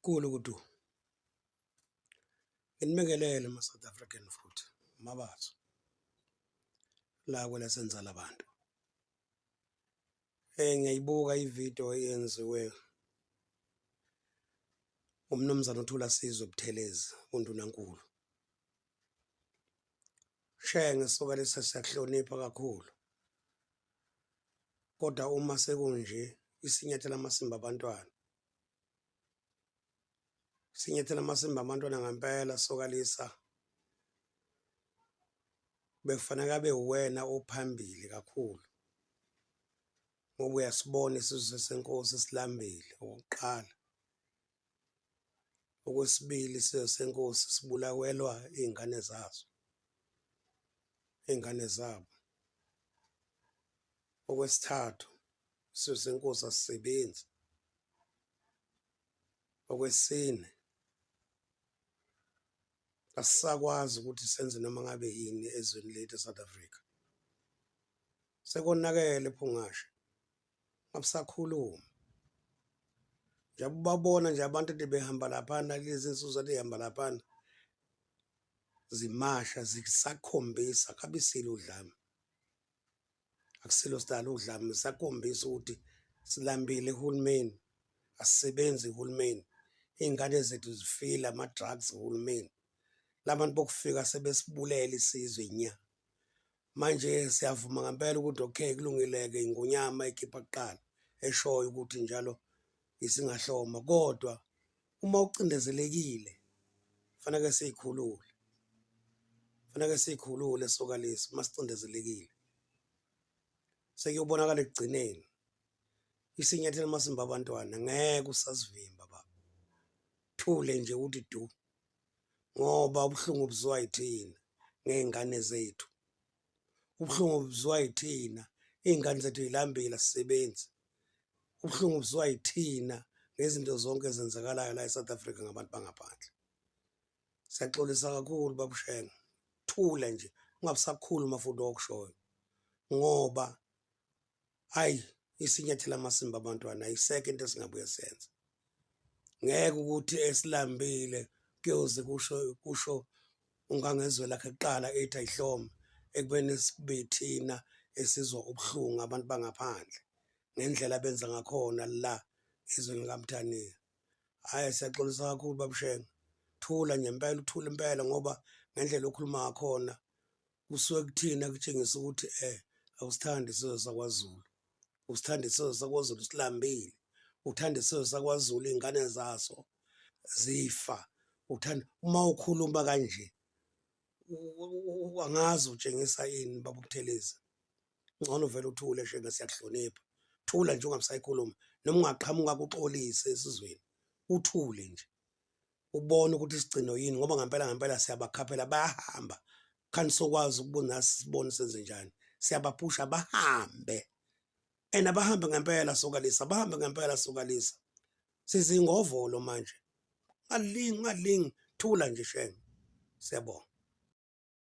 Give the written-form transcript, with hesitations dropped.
Gulukudu. Nginibingelele ma-South African futhi Mabatho la kwelasenza labantu. Ngiyayibuka ividiyo eyenziwe uMnumzane uThulasizwe Buthelezi uNdunankulu. Shenge suka lesi siyakuhlonipha kakhulu. Kodwa uma sekunje isinyathela amasimba abantwana. Sinyathela amasimba abantwana ngempela sokalisa bekufanele abe uwena ophambili kakhulu ngoba uyasibona isizwe senkosi silambile okokuqala. Okwesibili, isizwe senkosi sibulawelwa iy'ngane zaso, iy'ngane zabo. Okwesithathu, isizwe senkosi asisebenzi. Okwesine, asisakwazi ukuthi senze noma ngabe yini ezweni lethu e-South Africa. Sekonakele Phungashe. Abusakhulumi. Njengoba ubabona nje abantu ade behamba laphana lezi nsizwa lihamba laphana zimasha zisakhombisa kabisile udlame. Akusilo sidala udlame zisakhombisa ukuthi silambile uhulumeni, asisebenzi uhulumeni. Iy'ngane zethu zifile ama-drugs uhulumeni. La bantu bokufika sebesibulele isizwe nya. Manje siyavuma ngempela ukuthi okay kulungile-ke ingonyama ekhipha kuqala eshoyo ukuthi njalo isingahloma kodwa uma ucindezelekile faneke siyikhulule, faneke siyikhulule sokalisi uma sicindezelekile. Sekuyobonakala ekugcineni isinyathelo amasimba abantwana ngeke usasivimba baba, thule nje uthi du. Ngoba ubuhlungu buzwa yithina ngey'ngane zethu, ubuhlungu buzwa yithina iy'ngane zethu y'lambile asisebenzi, ubuhlungu buzwa yithina ngezinto zonke ezenzakalayo la e-South Africa ngabantu bangaphandle. Siyaxolisa kakhulu baba uShenge, thula nje ungabe usakhuluma futhi okushoyo ngoba Hhayi, isinyathela amasimba abantwana ayisekho into esingabuye siyenze. Ngeke ukuthi esilambile kuyoze kusho kusho uNgangezwe lakhe kuqala ethi ayihlome ekubeni sibe thina esizwa ubuhlungu abantu bangaphandle ngendlela abenza ngakhona la ezweni likaMthaniya. Hhayi, siyaxolisa kakhulu baba uShenge, thula nje impela uthule impela ngoba ngendlela okhuluma ngakhona kusuke kuthina kutshengisa ukuthi eh awusithandi isizwe sakwaZulu, usithanda isizwe sakwaZulu silambile, uthanda isizwe sakwaZulu iy'ngane zaso zifa, uthanda uma ukhuluma kanje angazi utshengisa ini baba uButhelezi. Ngcono vele uthule Shenge siyakuhlonipha, thula nje ungabe usayikhuluma noma ungaqhamuka kuxolise esizweni uthule nje. Ubone ukuthi isigcino yini ngoba ngempela ngempela siyabakhaphela bayahamba khani sokwazi ukubona sibone senze njani siyabaphusha bahambe and abahambe ngempela sokalisa bahambe ngempela sokalisa sizingovolo manje ngalingi ngalingi thula nje shenge siyabonga.